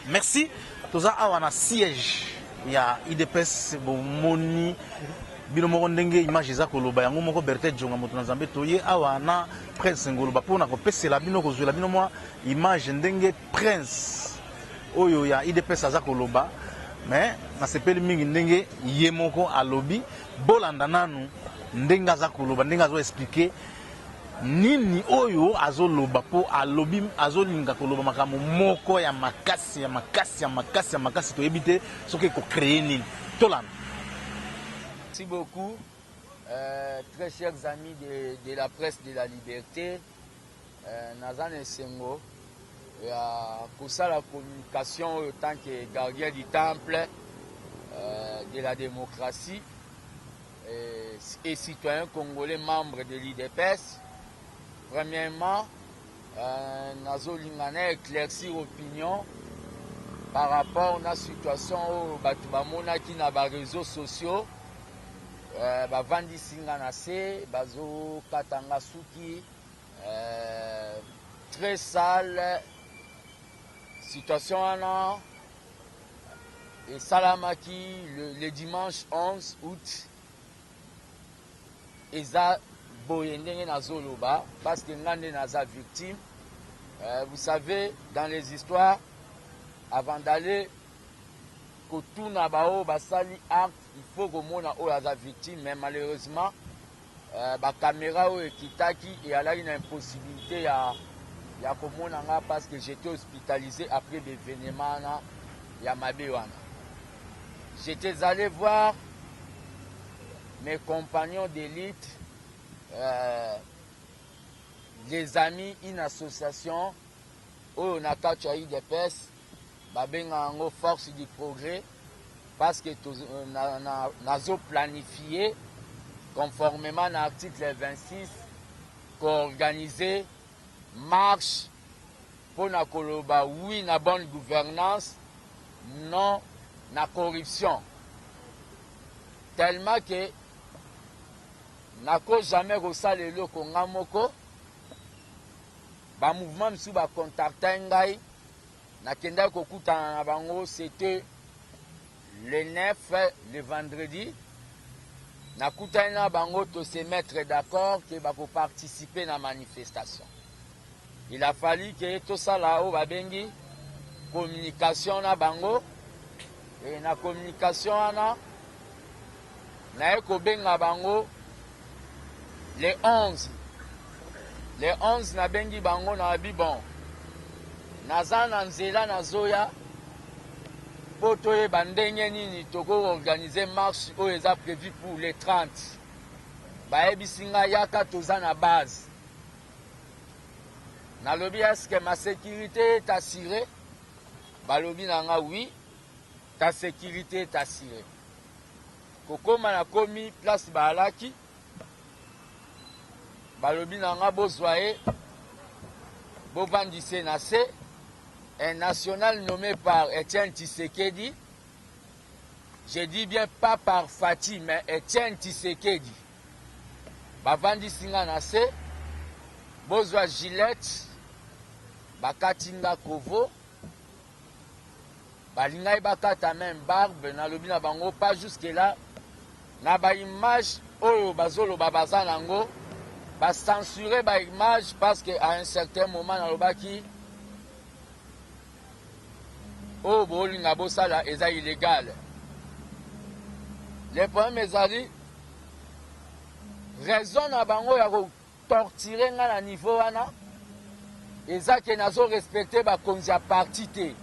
Merci. Toza awa na siège ya UDPS, bomoni bino moko ndenge image eza koloba yango moko. Bertin Djonga, moto na Nzambe, toye awa na Prince Ngoloba mpona kopesela bino, kozwela bino mwa image ndenge prince oyo ya UDPS aza koloba. Mais nasepeli mingi ndenge ye moko alobi. Bolanda nanu ndenge aza koloba, ndenge azo expliquer nini oyo azoloba, mpo alobi azolinga koloba makambo moko ya makasi, ya makasi, ya makasi, ya makasi. Toyebi te soki ekocréer nini. Tolanda. Merci beaucoup, très chers amis de la presse de la liberté. Naza na esengo ya kosala communication oyo tant que gardien du temple de la démocratie et citoyen congolais, membre de l'UDPS. Premièrement, nazolinga na éclaircir opinion par rapport na situation oyo bato bamonaki na baréseaux sociaux. Bavandisi nga na se, bazokata nga suki très sale. Situation wana esalamaki le dimanche 11 août. Eza boye ndenge nazoloba parce que nga nde naza victime. Vous savez, dans les histoires, avant d'aller kotuna baoyo basali acte, il faut komona oyo aza victime. Mais malheureusement, bacaméra oyo ekitaki eyalaki na impossibilité ya komona nga parce que j'étais hospitalisé après l'événement wana ya mabe wana. J'étais allé voir mes compagnons d'élite, les amis, une association oyo na kati ya UDPS babengaka yango Force du Progrès, parce que nazo planifie conformément na article 26 koorganiser marche mpona koloba oui na bonne gouvernance, non na corruption, tellement que nako jamais kosala eloko nga moko. Bamouvement mosusu bacontacta ngai, nakendaki kokutana na bango. C'était le 9, le vendredi. Nakutani na bango, tose mettre d'accord ke bakoparticiper na manifestation. Il a fallu ke tosala oyo babengi communication na bango. E na communication wana, naye kobenga bango le 11. Le 11, nabengi bango, nayebi bon, naza na nzela, nazoya mpo toyeba ndenge nini tokoorganiser marche oyo eza prévu pour le 30. Bayebisi ngai: "Yaka, toza na base." Nalobi: "Est-ce ma sécurité est assurée?" Balobi na nga: "Oui, ta sécurité est assurée." Kokóma, nakomi place baalaki, balobi na nga: "Bozwa ye, bovandise na se." Un national nommé par Etienne Tshisekedi, je dis bien pas par Fatshi, mais Etienne Tshisekedi. Bavandisi nga na se: "Bozwa Gillette." Bakati nga kovo, balingai bakata même barbe. Nalobi na bango: "Pas jusque là." Na baimage oyo bazoloba baza nango, bacensurer baimage parce que à un certain moment nalobaki: "Oyo bolinga bosala eza illégal." Le problème ezali raison na bango ya kotorturer nga na niveau wana eza ke nazorespecter bakonzi ya parti te.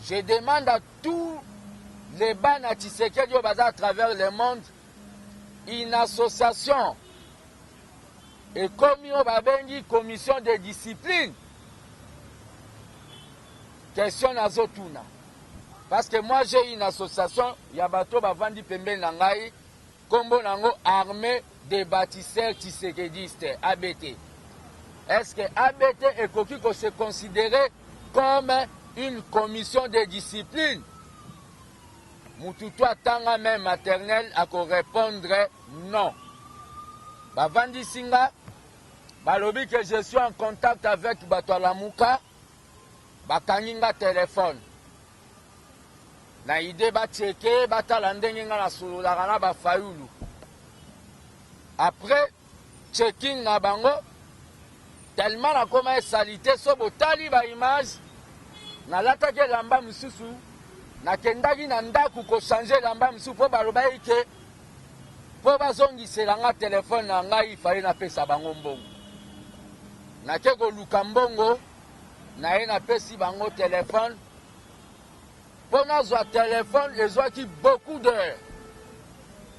Je demande à tous les bana Tshisekedi oyo baza à travers le monde, une association ekomi oyo babengi commission de discipline. Question nazotuna, parce que moi j'ai une association ya bato bavandi pembeni na ngai, nkombo nango Armée des bâtisseurs tshisekedistes, ABT. Est-ce que ABT ekoki kose considérer comme une commission de discipline? Mutu to atanga même maternelle akorépondre non. Bavandisi nga, balobi que je suis en contact avec bato ya Lamuka. Bakangi nga telephone na idee ba checker batala ndenge nga nasololaka na ba Fayulu. Après checking na bango tellement nakoma esalite so botali ba image nalataki elamba mosusu nakendaki na ndako kochange elamba mosusu mpo balobaki ke mpo bazongisela nga telefone na ngai fale napesa bango mbongo nake koluka mbongo naye napesi bango telefone mpo nazwa telefone ezwaki beaucoup d'heures.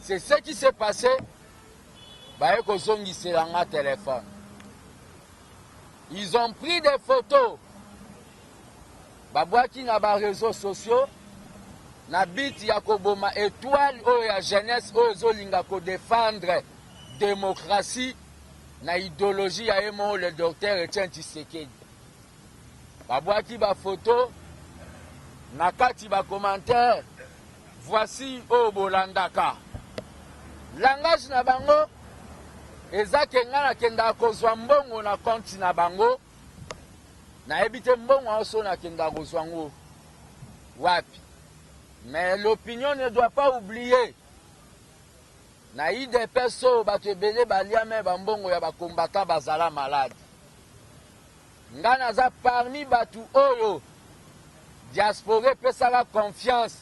C'est ce qui s'est passé, baye kozongisela nga telefone. Ils ont pris des photos babwaki na ba réseaux sociaux na but ya koboma étoile oyo ya jeunesse oyo ezolinga kodefendre démocratie na idéologie ya ye moko le docteur Etienne Tshisekedi. Babwaki ba photo na kati ba commentaire voici oyo bolandaka. Langage na bango eza ke nga nakendaka kozwa mbongo na compte na bango, nayebi te mbongo yango so nakendaka kozwa yango wapi. Mais l'opinion ne doit pas oublier na udps oyo bato ebele balia me bambongo ya ba combattants bazala malade. Nga naza parmi batu oyo diaspora epesaka confiance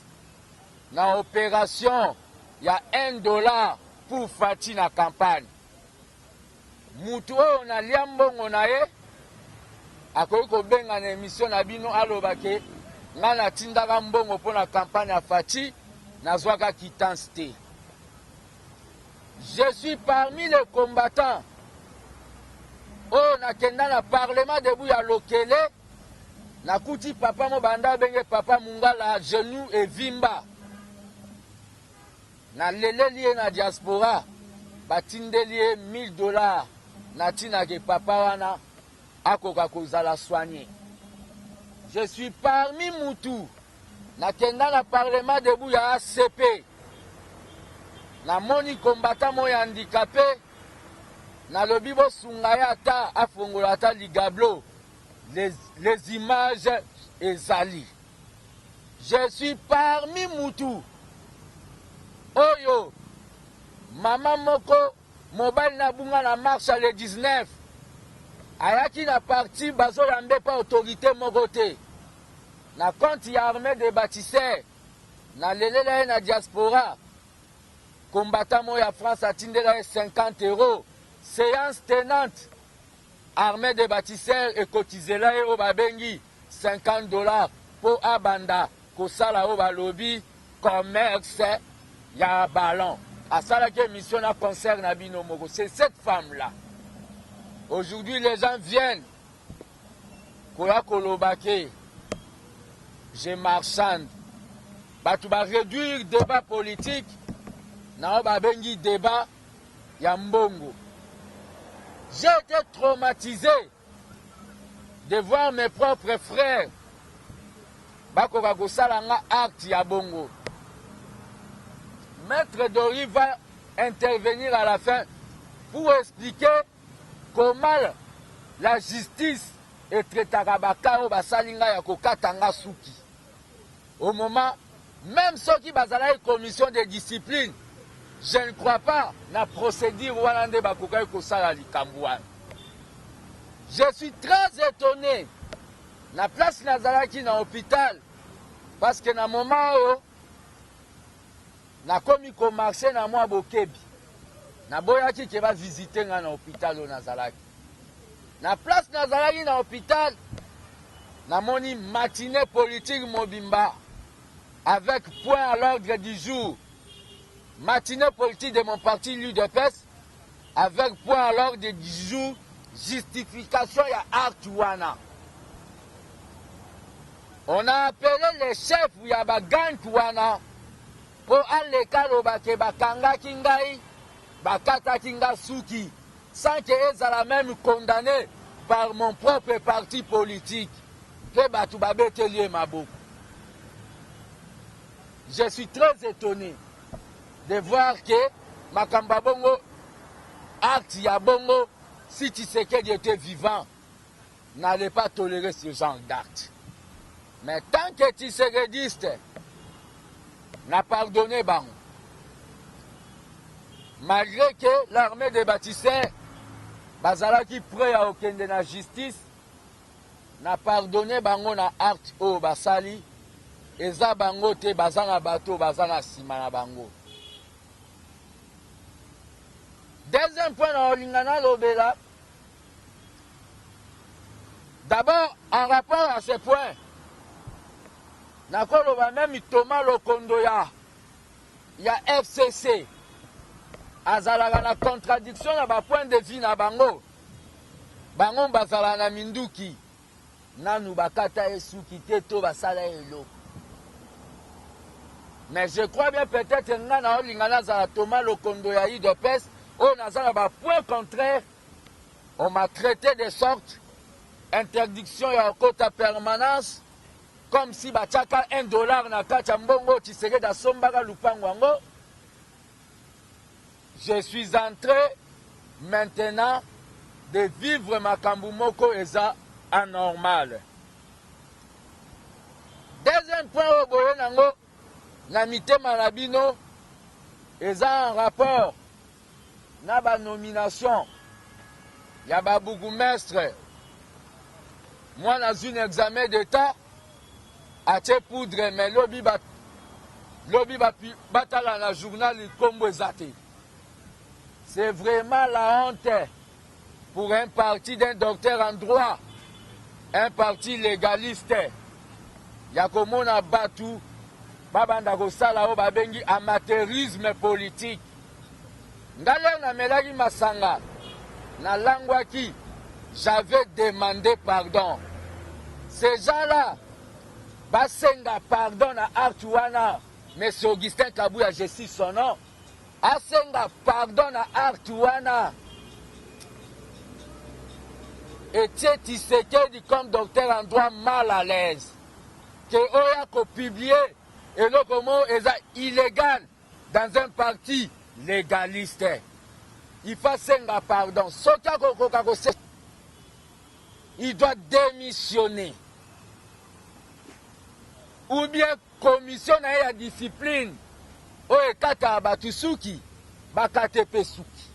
na operation ya un dollar pour Fatshi na campagne. Mutu oyo nalia mbongo na ye akoki kobenga na emission na bino aloba ke nga natindaka mbongo mpo na campagne ya Fatshi nazwaka quittance te. Je suis parmi les combattants oyo nakenda na parlement debout ya Lokele, nakuti papa mo banda abenge papa Mungala genou evimba, naleleli ye na diaspora, batindeli ye 1000 dollars na tina ke papa wana akoka kozala soigné. Je suis parmi mutu Nakenda na parlement debout ya ACP, namoni combattant moko ya handicape, nalobi bosunga ye ata afongola ata ligablo, les, les images ezali. Je suis parmi mutu oyo mama moko mobali na bunga na marche le 19 ayaki na parti bazoyambe pa autorité moko te. Na compte ya armee des batisseurs, na lelela ye na diaspora, combattant moko ya France atindela ye 50 euros, seance tenante, armee des batisseurs ekotizela ye oyo babengi 50 dollars po abanda kosala oyo balobi commerce ya ballon. Asalaki emission na concert na bino moko. C'est cette femme là. Aujourd'hui les gens viennent koya koloba ke je marchande, bato ba réduire débat politique na oyo babengi débat ya mbongo. J'ai été traumatisé de voir mes propres frères bakoka kosala nga acte ya bongo. Maître Dory va intervenir à la fin pour expliquer Comment la justice e traitaka ba cas oyo basali nga ya kokata nga suki au moment meme soki bazalaki commission de discipline, je ne crois pas na procedure wana nde bakokaki kosala likambo wana. Je suis très etonne na place nazalaki na hopital parce que na moment oyo Nakomi ko marcher na mwa bokebi. Naboyaki ke ba visiter nga na hopital oyo nazalaki. Na place nazalaki na hopital, namoni matinee politique mobimba avec point à l'ordre du jour. Matinee politique de mon parti l'UDPS avec point à l'ordre du jour justification ya acte wana. On a appele le chef ya ba gank wana po aleka aloba ke bakangaki ngai, bakataki nga suki sans que ezala meme condamne par mon propre parti politique pe batu babeteli ye maboko. Je suis très etonne de voir que makambo ya bongo, acte ya bongo, si Tshisekedi etait vivant, n'allait pas tolerer ce genre d'acte. Mais tant que tshisekediste, na pardonne bango. Malgré que l'armée des bâtisseurs bazalaki prêt ya kokende na justice, na pardonne bango na acte oyo basali. Eza bango te, baza na bato baza na nsima na bango. Deuxième point na olinga nalobela d'abord en rapport à ce point, nakoloba même Thomas Lokondo ya FCC azalaka na contradiction na ba point de vue na bango. Bango bazalaka na minduki, nanu bakata ye suki te to basala ye eloko. Mais je crois bien peut-être nga na olinga nazala Thomas Lokondo ya UDPS oyo naza na ba point contraire. On m'a traité de sorte, interdiction ya okota permanence, comme si batiaka $1 na kati ya mbongo Tshisekedi asombaka lupango yango. Je suis en train maintenant de vivre makambo moko eza anormal. Deuxième point oyo boye nango na mitema na bino eza en rapport na ba nomination ya ba bourgmestre. Mwana azwi na examen d'état atie poudre, mais lobi ba lobi ba batala na journal kombo eza te. C'est vraiment la honte pour un parti d'un docteur en droit, un parti légaliste, ya komona batu babanda kosala oyo babengi amateurisme politique. Nga lelo namelaki masanga, nalangwaki, j'avais demandé pardon. Ces gens-là basenga pardon na acte wana. Monsieur Augustin Kabuya, je cite son nom, asenga pardon na acte wana. Etie Tshisekedi comme docteur en droit mal à l'aise que oya ko publier eloko moko eza illégal dans un parti légaliste. Il faut senga pardon. Soki akokoka ko il doit démissionner. Ou bien commission na ye ya discipline oyo ekataka bato suki, bakate mpe suki.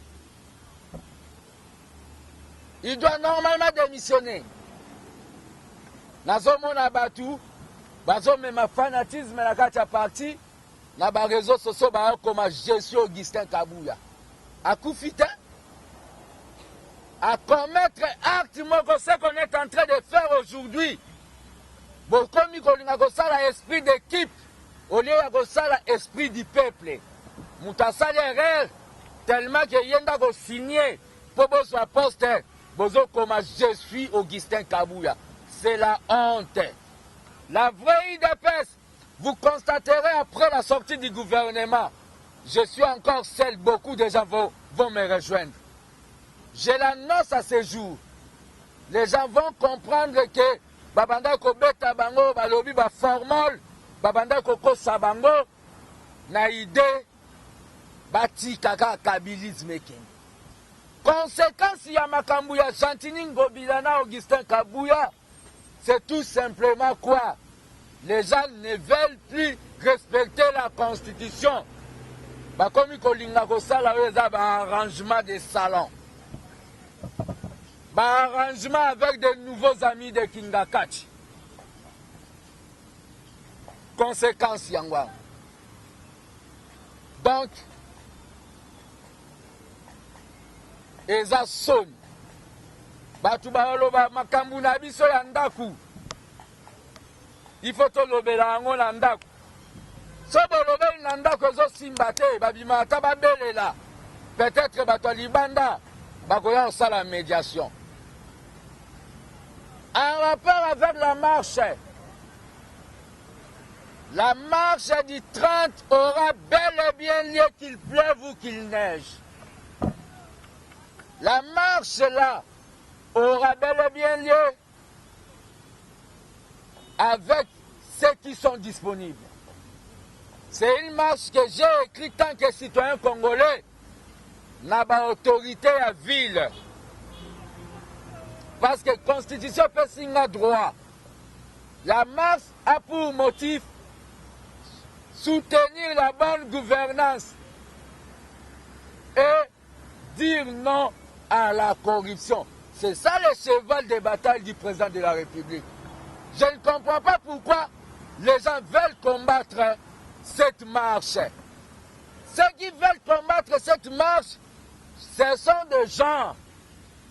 Il doit normalement démissionner. Nazomona bato bazomema fanatisme na kati ya parti na ba réseaux sociaux, bakoma je suis Augustin Kabuya. Akufi te, à commettre acte moko, ce qu'on est en train de faire aujourd'hui. Bokomi kolinga kosala esprit d'équipe au lieu ya kosala esprit du peuple. Moto asali erreur tellement que ye nda kosigner mpo bozwa poste, bozokoma je suis Augustin Kabuya. C'est la honte. La vraie UDPS, vous constaterez après la sortie du gouvernement, je suis encore seul, beaucoup de gens vont me rejoindre. Je l'annonce à ce jour. Les gens vont comprendre que babanda kobeta bango, balobi ba formol, babanda kokosa bango na idée batika kaka kabilisme ekende. Conséquence ya makambo ya Gentiny Ngobila na Augustin Kabuya, c'est tout simplement quoi? Les gens ne veulent plus respecter la constitution. Bakomi kolinga kosala oyo eza ba arrangement de salon, ba arrangement avec de nouveaux amis de Kingakati. Conséquence yango wana. Donc eza soni, bato baloba makambo na biso ya ndako, il faut tolobela yango na ndako. So bolobeli na ndako ezosimba te, babima ata babelela, peut-être bato ya libanda bakoya kosala médiation. En rapport avec la marche, la marche du 30 aura bel et bien lieu, qu'il pleuve ou qu'il neige. La marche là aura bel et bien lieu avec ceux qui sont disponibles. C'est une marche que j'ai écrite tant que citoyen congolais na ba autorité ya ville, parce que constitution epesi nga droit. La marche a pour motif soutenir la bonne gouvernance et dire non à la corruption. C'est ça le cheval de bataille du président de la République. Je ne comprends pas pourquoi les gens veulent combattre cette marche. Ceux qui veulent combattre cette marche, ce sont des gens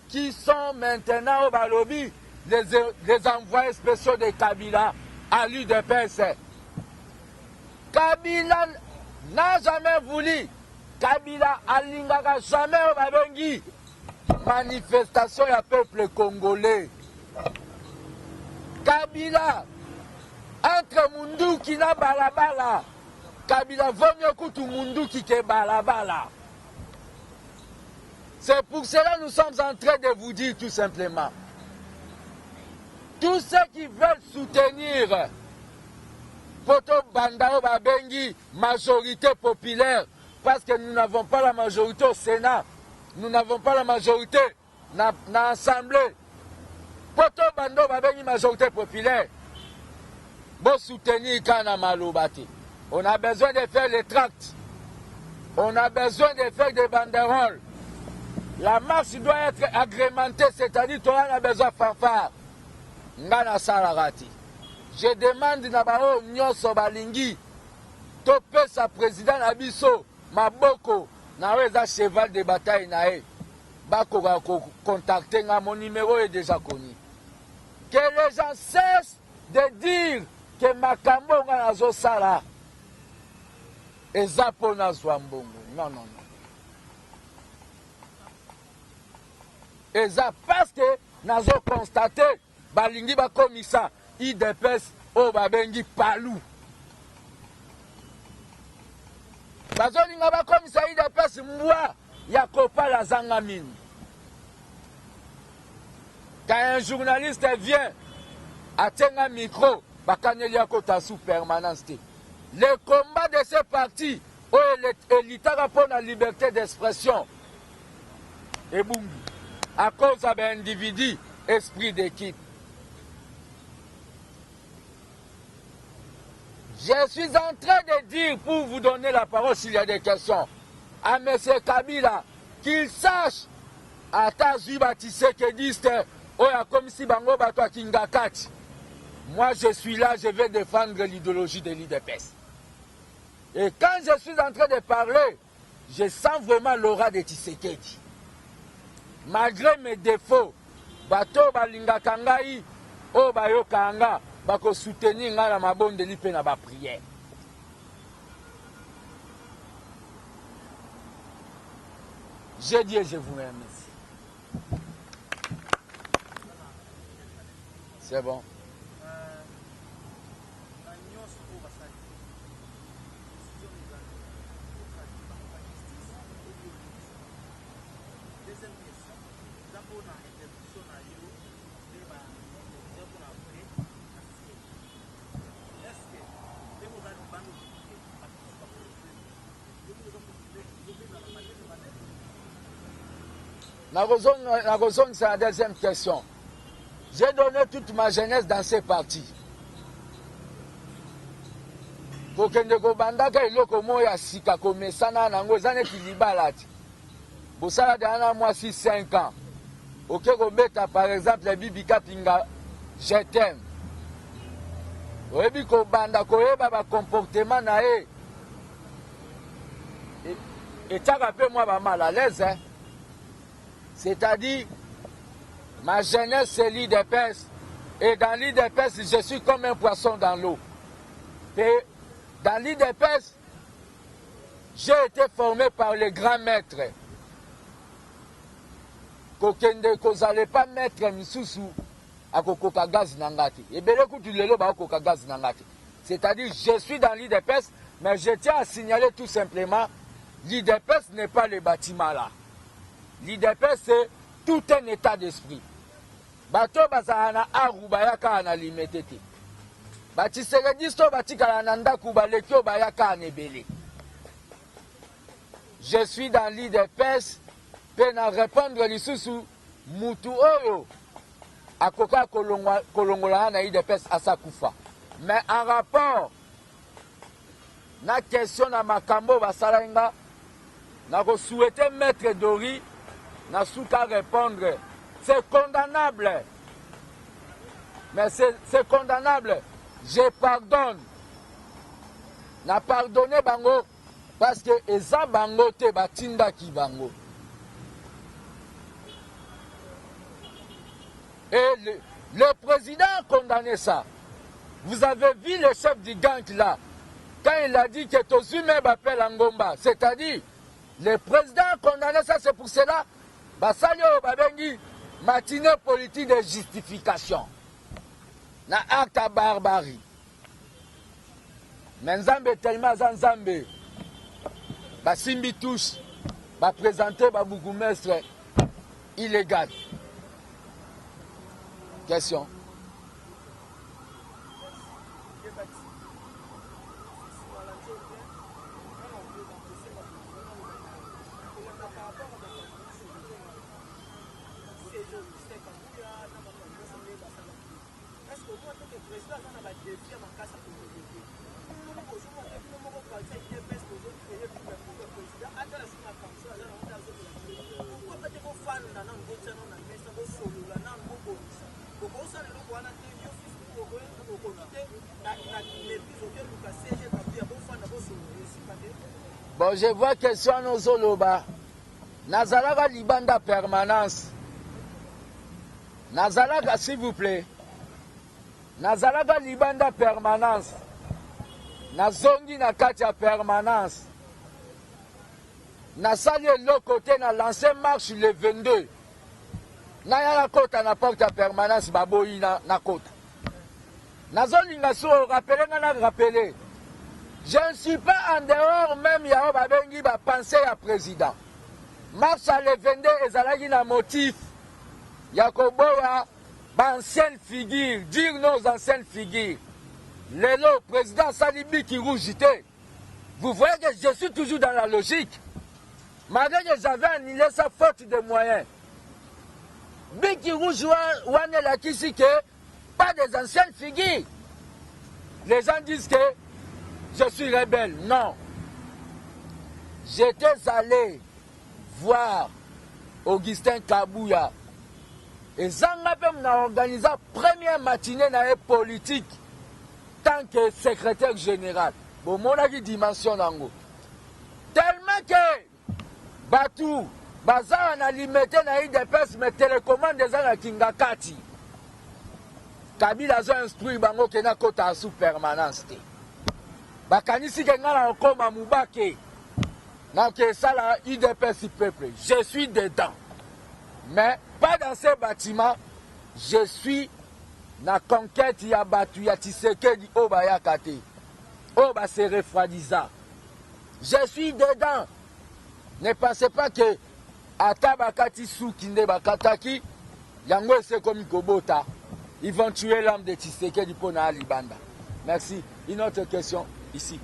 qui sont maintenant au Balobi, les, les envoyés spéciaux de Kabila à l'UDPS. Kabila n'a jamais voulu, Kabila alingaka jamais oyo babengi manifestation ya peuple congolais. Kabila entre munduki na balabala, Kabila vaut mieux kutu munduki que balabala. C'est pour cela que nous sommes en train de vous dire tout simplement, tous ceux qui veulent soutenir Poto Bandao Babengi, majorité populaire, parce que nous n'avons pas la majorité au Sénat, nous n'avons pas la majorité na, na Assemblée. Poto Bando Babengi, majorité populaire, bon soutenir Kana Malobati. On a besoin de faire les tracts. On a besoin de faire des banderoles. La marche doit être agrémentée, c'est-à-dire toi on a besoin de fanfare. Nga nasalaka te. Je demande na baoyo nyonso balingi topesa président na biso maboko na oyo eza cheval de bataille na ye, bakoka kocontacter nga, mon numéro est déjà connu. Que les gens cessent de dire que makambo nga nazosala eza mpo nazwa mbongo. Non, non, non, eza parce que nazoconstater balingi bakomisa UDPS oyo babengi palu, bazolinga bakomisa UDPS mbwa ya kopala azanga mini. Quand un journaliste vient atenga micro, bakaneli akota sous permanence te. Le combat de ce parti oyo elitaka mpo na liberté d'expression ebungi à cause ya baindividu esprit d'équipe. Je suis en train de dire, pour vous donner la parole s'il y a des questions, à M. Kabila, qu'il sache, ata azwi batshisekediste oyo akomisi bango bato ya Kingakati, moi je suis là, je vais défendre l'idéologie de l'UDPS. Et quand je suis en train de parler, je sens vraiment l'aura de Tshisekedi. Malgré mes défauts, bato balingaka ngai, oyo bayokaka nga, bakosoutenir ngai na mabondeli mpe na baprière. Je dis et je vous remercie. C'est bon. Na nyonso oyo basali, décision ezali otraduire bango na justice obi olekisa. Deuxième question eza mpona interdiction na yo nde bainterdiction mpona après na siège. Est ce que ndenge oza libanda okoki te bato mosusu bakoreprendre yo moko ozocontinue ozobengana maleme maleme? Nakozongisa na deuxième question. J'ai donné toute ma jeunesse dans ces partis. Kokende kobandaka eloko moko ya sika, komesana nango eza neti libala ti bosala deya na mwasi 5 ans, oke kobeta par exemple Bibi Kapinga je t'aime, oyebi kobanda koyeba bacomportement na ye, etiaka mpe mwa bamal à l'aise, hein? C'est-à-dire ma jeunesse, c'est l'UDPS, et dans l'UDPS je suis comme un poisson dans l'eau. Et dans l'UDPS j'ai été formé par les grands maîtres. Kokende kozala epa maître misusu akokoka gaz na nga te, ebele kutu lelo bakokoka gaz na nga te. C'est-à-dire je suis dans l'UDPS, mais je tiens à signaler tout simplement, l'UDPS n'est pas le bâtiment là. L'UDPS, c'est tout un état d'esprit. Bato bazala na aru bayaka na Limete te, batshisekediste oyo batikala na ndako baleki oyo bayaka na ebele. Je suis dans l'UDPS mpe na répondre lisusu mutu oyo Akokaki kolongwa kolongola nga na udps asi akufa mais en rapport na question na makambo oyo basalaki nga nako souhaiter maitre Dory na suka répondre c'est condamnable mais c'est condamnable je pardonne na pardonne bango parce que eza bango te batindaki bango et le, le président a condamné ça vous avez vu le chef du gang là quand il a dit que tozwi me bapela ngomba c'est-à-dire le président a condamné ça c'est pour cela basali oyo babengi matinée politique de justification na acte ya barbarie Mais Nzambe tellement aza Nzambe, basimbi touche, ba présenter ba bourgmestre illégal. Question. Est ce que omona te que president aza na ba defi ya makasi ya ko relever? Bino moko bozo mona te bino moko parti ya udps bozo cree trouble pour que president atala soki makambo soki aza nango te azongela bino. Pourquoi pas te bofanda nanu botia nanu na mesa bosolola nanu bobongisa. Bokosala eloko wana te yo fils mukoko okoki te na na meprise oke luka CG Kabuya bofanda bosolola esimba te. Bon je vois question wana ozoloba nazalaka libanda permanence Nazalaka s'il vous plait. Nazalaka libanda permanence. Nazongi na kati ya permanence. Nasali eloko te na lance marche le 22. Naya nakota na porte ya permanence baboyi na nakota. Nazolinga so rappeler nga na rappeler. Je ne suis pas en dehors même ya oyo babengi ba pensée ya président. Marche ya le 22 ezalaki na motif ya koboya ba anciennes figures, dire nos anciennes figures. Lelo président asali biki rouge te. Vous voyez que je suis toujours dans la logique. Malgré que j'avais annulé ça faute de moyens. Biki rouge wana elakisi que pas des anciennes figures. Les gens disent que je suis rebelle. Non. J'étais allé voir Augustin Kabuya. Ezanga mpe na organisa première matinée na ye politique tant que secrétaire général. Bomonaki dimension nango. Tellement que batu baza na limete na udps mais telecommande eza na kingakati. Kabila azo instruire bango ke nakota sous permanence te. Bakanisi ke ngai nakokoma mubake. Nake sala udps peuple. Je suis dedans. Mais pas dans ce bâtiment. Je suis na conquête ya batu ya Tshisekedi oyo bayaka te. Oyo ba se refroidisa. Je suis dedans. Ne pensez pas que ata bakati suki nde bakataki yango esi ekomi kobota. Ils vont tuer l'âme de Tshisekedi mpo na libanda. Merci. Une autre question ici.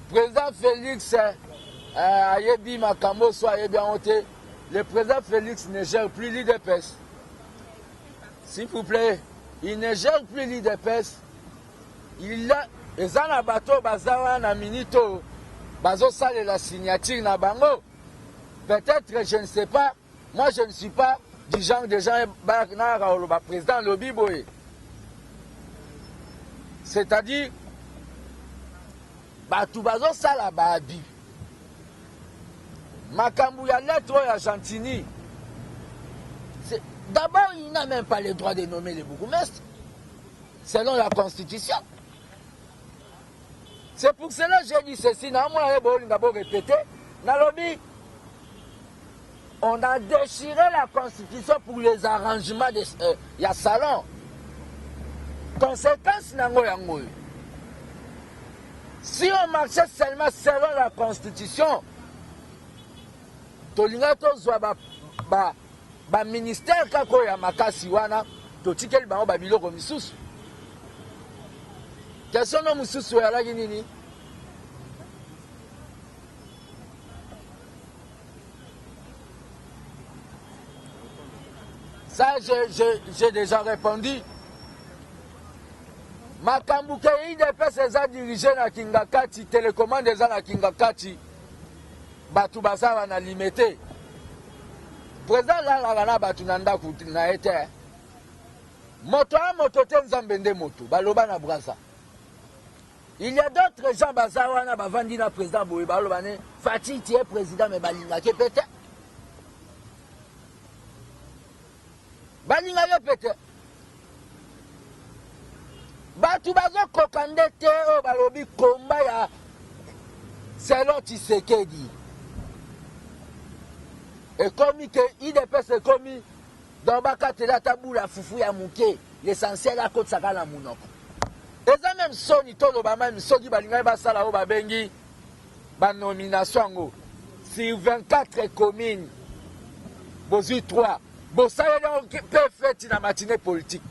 Président Félix euh, ayebi makambo so ayebi yango te. Le président Félix ne gère plus l'UDPS. S'il vous plaît, il ne gère plus l'UDPS. Il a eza na bato baza wana na minute oyo bazosalela signature na bango. Peut-être, je ne sais pas, moi je ne suis pas du genre de gens nayaka koloba président alobi boye. C'est-à-dire bato bazosala ba abus. Makambo ya lettre oyo ya Gentini. D'abord, il n'a même pas le droit de nommer les bourgmestres, selon la Constitution. C'est pour cela que j'ai dit ceci, répéter, nalobi, on a déchiré la Constitution pour les arrangements de euh, ya salon. Conséquence nango yango. Si on marchait seulement selon la Constitution, tolingaki tozwa ba, ba, ba ministère kaka oyo ya makasi wana totikeli bango babiloko misusu. Question no mosusu eyalaki nini? Ça, j'ai déjà répondu. Makambo ke UDPS eza dirige na Kingakati, telecommande eza na Kingakati, bato baza na limete. Président alalaka na bato na ndako na ye te. Moto a moto te, Nzambe nde moto, baloba na Brazza. Il y a d'autres gens baza wana bavandi na président boye baloba ne Fatshi tu es président mais balingaki pe te. Balingaki pe te. Bato bazokoka nde te oyo balobi komba ya selon Tshisekedi. Ekomi ke UDPS ekomi donc bakatela ata bula fufu ya moke, l'essentiel akotisaka na monoko. Eza meme soni toloba meme soki balingaki basala oyo babengi ba nomination yango sur 24 communes bozwi 3 bosaleli yango mpe feti na matinée politique.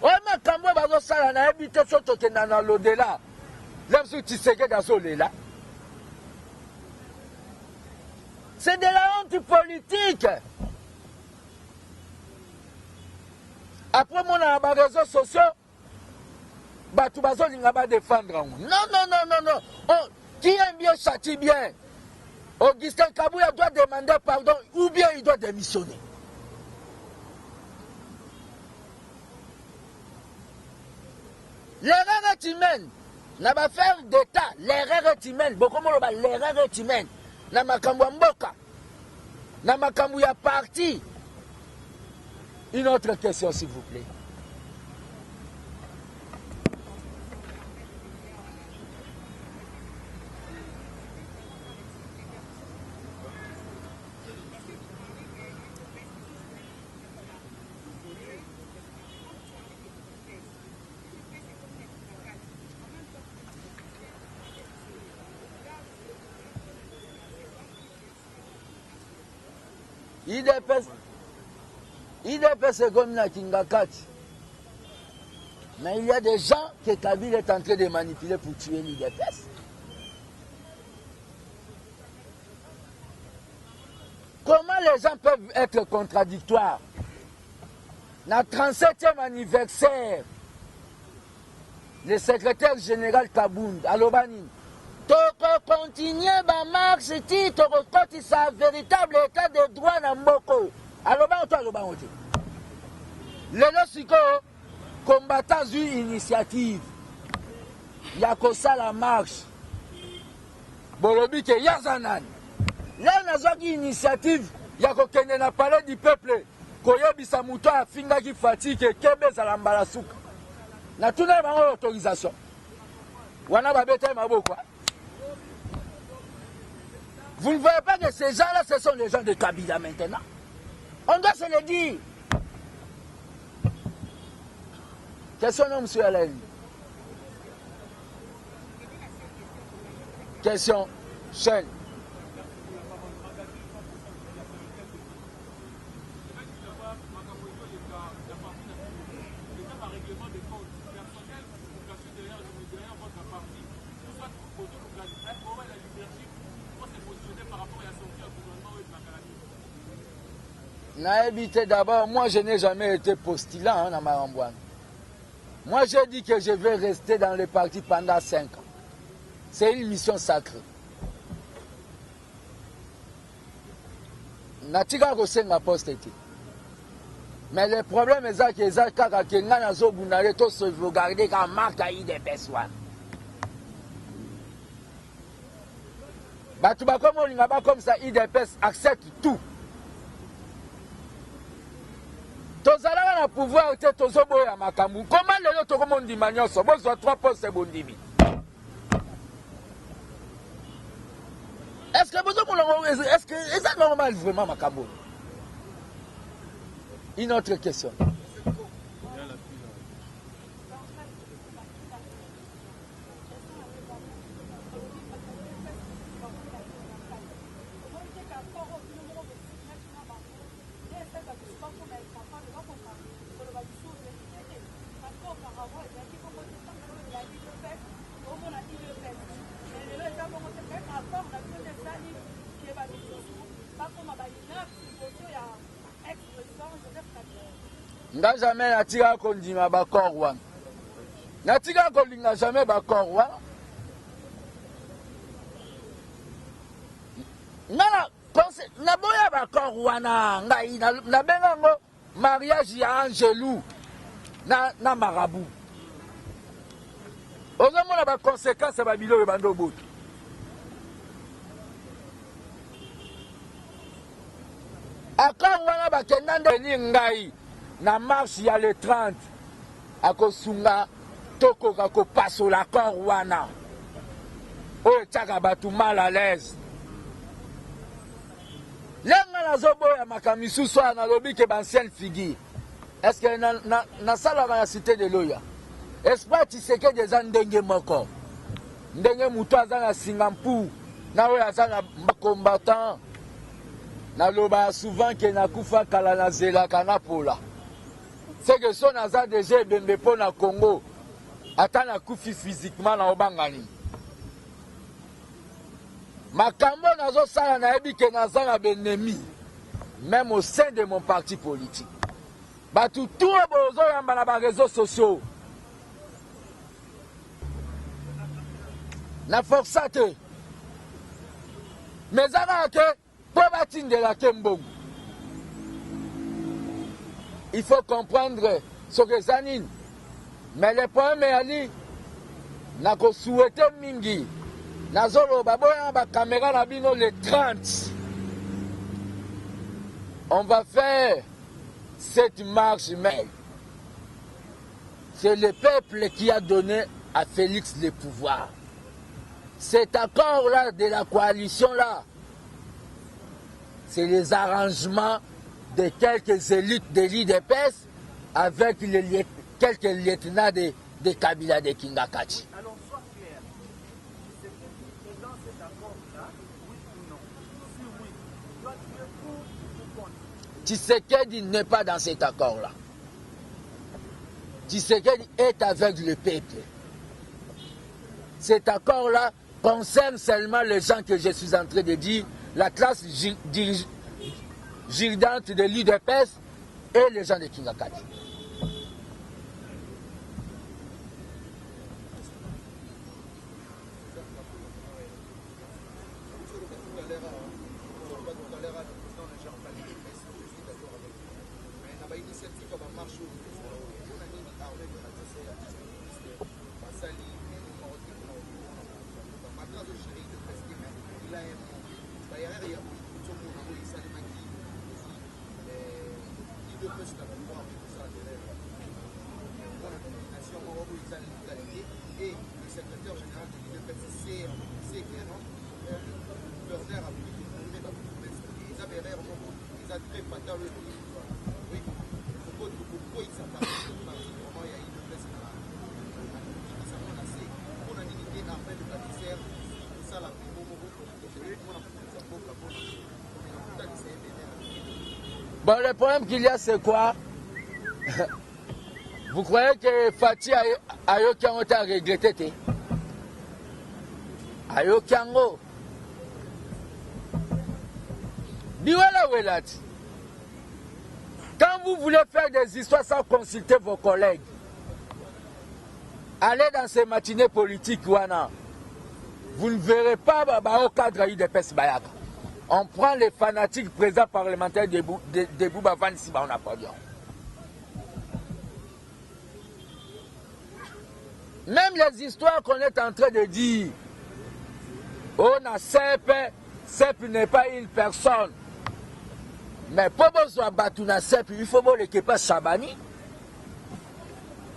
Oyo makambo oyo bazosala nayebi te so tokenda na lodela la mosusu Tshisekedi azolela. C'est de la honte politique. Après mona na ba réseaux sociaux bato bazolinga ba défendre yango. Non non non non non. Oh, qui aime bien châtie bien. Augustin Kabuya doit demander pardon ou bien il doit démissionner. L'erreur est humaine. Na ba affaire d'État, l'erreur est humaine. Bokomoloba l'erreur est humaine. Na makambo ya mboka, na makambo ya parti. Une autre question s'il vous plaît. Udps UDPS ekomi na Kingakati. Mais il y a des gens que Kabila est en train de manipuler pour tuer l'UDPS. Comment les gens peuvent être contradictoires Na 37e anniversaire, le secrétaire général Kabund aloba nini? Toko continuer ba marche ti tokokotisa véritable état de droit na mboka oyo. Aloba yango to aloba yango te? Lelo sikoyo combattant azwi initiative ya kosala marche, bolobi ke ye aza nani? Lelo nazwaki initiative ya kokende na palais du peuple koyebisa moto oyo afingaki Fatshi ke kebe ezala mbala suka. Natunaki bango autorisation wana, babetaki maboko. Vous ne voyez pas que ces gens-là, ce sont les gens de Kabila maintenant. On doit se le dire. Question non, monsieur Alain. Question, chaîne. Nayebi te d'abord moi je n'ai jamais été postulant hein, na makambo wana. Moi j'ai dit que je vais rester dans le parti pendant 5 ans. C'est une mission sacrée. Natikala kosenga poste te. Mais le problème eza ke eza kaka ke ngai nazobunda nde to sauvegarder kaka marque ya UDPS wana. Bato bakomi olinga bakomisa UDPS accepte tout. Tozalaka na pouvoir te, tozoboya makambo. Koma lelo tokomondima nyonso, bozwa 3 poste bondimi. Est-ce que bozomona yango, est-ce que eza normal vraiment makambo? Une autre question. Nga jamais natikaka kondima bacor wana, natikaka kolinga jamais bacor wana. Nga na pense naboya bacor wana, ngai nabenga yango mariage ya Angelu na, na marabout. Ozomona ba conséquences ya babiloko ebanda obota. Accord wana bakenda nde ni ngai na marche ya le 30 akosunga tokoka kopasola accord wana oyo etiaka bato mal à l'aise. Lenga nazoboya makambo misusu awa, nalobi ke baancienne figure est ce que nasalaka na, na, na cité de loya esprit Tshisekedi eza ndenge moko ndenge moto aza na Singapour na oyo aza na combattant. Nalobaka souvent ke nakufa kala, nazelaka napola seke so naza deja ebembe mpo na Congo, ata nakufi physiquement naobanga nini? Makambo nazosala nayebi ke naza na benemi même au sein de mon parti politique. Bato tu oyo bozoyamba na bareseau sociaux na forsa te, mais eza kaka ke mpo batindela ke mbongo. Il faut comprendre soki eza nini. Mais le problème eyali nakosouhaite mingi, nazoloba boyanga bakamera na bino le 30 on va faire cette marche, mais c'est le peuple qui a donné à Félix le pouvoir. Cet accord-là de la coalition-là, c'est les arrangements de quelques élites de l'UDPS avec les, quelques lieutenants de, de Kabila de Kingakati. Alors, sois clair. Tshisekedi est dans cet accord-là, oui ou non? Si oui, toi tu es pour ou contre? Tshisekedi n'est pas dans cet accord-là. Tshisekedi est avec le peuple. Cet accord-là concerne seulement les gens que je suis en train de dire, la classe dirigeante de l'UDPS et les gens de Kingakati. Bon, le problème qu'il y a, c'est quoi? Vous croyez que Fatih ayoki yango te, aregrete te? Ayoki yango. Biwela wela ti. Quand vous voulez faire des histoires sans consulter vos collègues, allez dans ces matinées politiques wana. Vous ne verrez pas ba, ba au cadre UDPS bayaka. On prend les fanatiques présidents parlementaires debout, de, debout bavandisi bango na podium. Même les histoires qu'on est en train de dire, on a CEP, CEP n'est pas une personne. Mais mpo bozwa bato na sep, il faut boleka epa Shabani.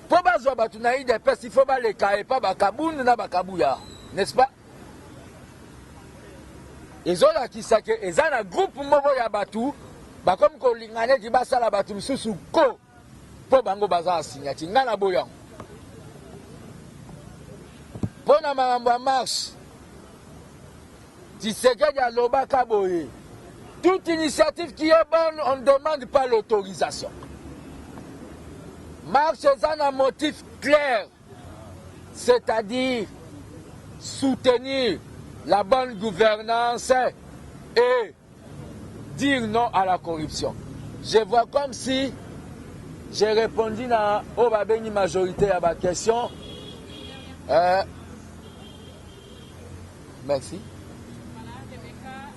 Mpo bazwa bato na UDPS, il faut baleka epa bakabundu na bakabuya, n'est-ce pas? Ezolakisa ke eza na groupe moko ya bato bakomi kolinga neti basala bato mosusu ko mpo bango baza na signature. Ngai na boyango mpo na makambo ya marche. Tshisekedi alobaka boye: toute initiative qui est bonne, on ne demande pas l'autorisation. Marche eza na motif clair, c'est-à-dire soutenir la bonne gouvernance et dire non à la corruption. Je vois comme si j'ai répondu na oyo babengi majorité ya baquestion. Merci. Voilà, Rebecca,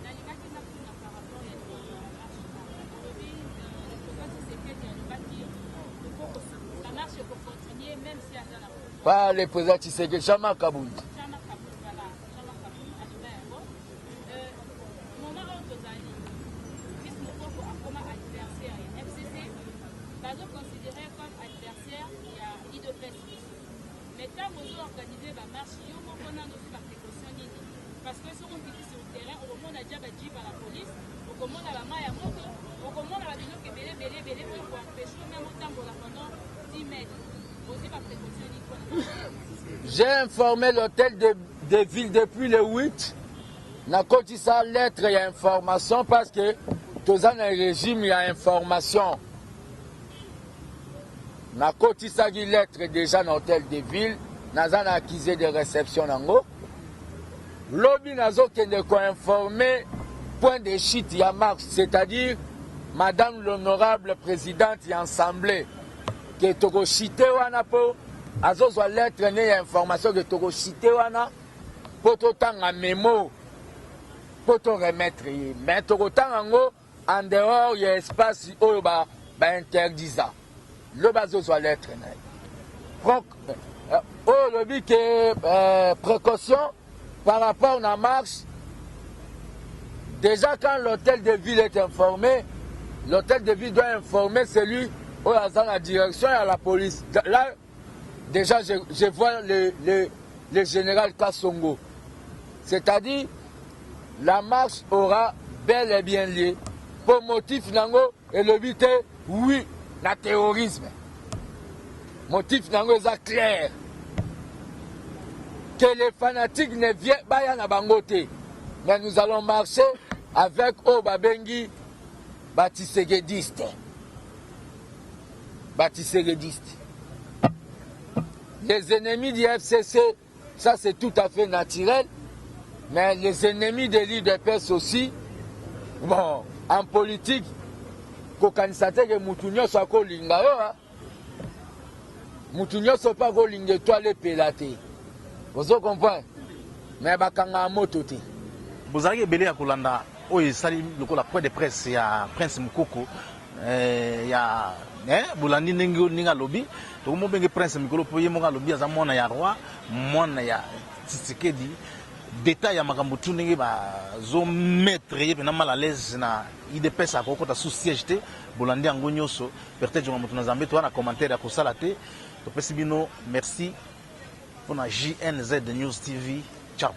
nalingaki natuna par rapport ya likambo ya marche. Olobi le président Tshisekedi alobaki la marche ekocontinue même si aza na pouvoir. Pas le président Tshisekedi, Jean-Marc Kabund. Jean-Marc Kabund, voilà, Jean-Marc Kabund aloba yango. Moment oyo tozali, Fils Mukoko akoma adversaire ya FCC, bazoconsidere comme adversaire ya UDPS. Mais ntango ozo organiser bamarche, yo moko nano ozwi baprécaution nini? Parce que soki okiti sur terrain, okomona dia bajeep ya la police, okomona bamai ya moto, okomona babiloko ebele ebele ebele oyo koempêche même otambola pendant 10 mètres. Ozwi baprécaution nini mpona? J'ai informé l'hôtel de ville depuis le 8. Nakotisa lettre ya information parce que toza na régime ya information. Nakotisaki lettre déjà na hôtel de ville, naza na accusé de réception nango. Lobi nazokende koinforme point de chute ya marche, c'est-à-dire madame l'honorable présidente ya assemblée, ke tokochite wana mpo azozwa lettre ne ya information, ke tokochite wana mpo totanga memo mpo toremettre ye. Mais tokotanga yango en dehors ya espace oyo bainterdisa. Lobi azozwa lettre na ye. Oyo olobi ke précaution par rapport na marche, déjà quand l'hôtel de ville est informé, l'hôtel de ville doit informer celui oyo aza na direction ya la police. Là déjà je vois le général Kassongo, c'est-à-dire la marche aura bel et bien lieu po motif nango elobi te oui na terrorisme. Motif nango eza clair, que les fanatiques ne viennent baya na bango te, mais nous allons marcher avec oyo babengi batshisekediste, batshisekediste, les ennemis du FCC. Ça, c'est tout à fait naturel. Mais les ennemis de l'UDPS aussi, bon, en politique, kokanisa te ke mutu nyonso akolinga yo, mutu nyonso mpe akolinga étoile epela te. Ozo comprendre? Mais bakangaka moto te. Bozalaki ebele ya kolanda oyo esali lokola point de presse ya Prince Mukoko ya bolandi ndenge alobi. Tokomobenge Prince mikolo mpo ye moko alobi aza mwana ya roi, mwana ya Tshisekedi. Détail ya makambo tu ndenge bazomettre ye mpena mal à l'aise na UDPS, akokota sous siège te. Bolandi yango nyonso. Peut-être jonga moto na Nzambe, toza na commentaire ya kosala te. Topesi bino merci mpona JNZ News TV. Ciao.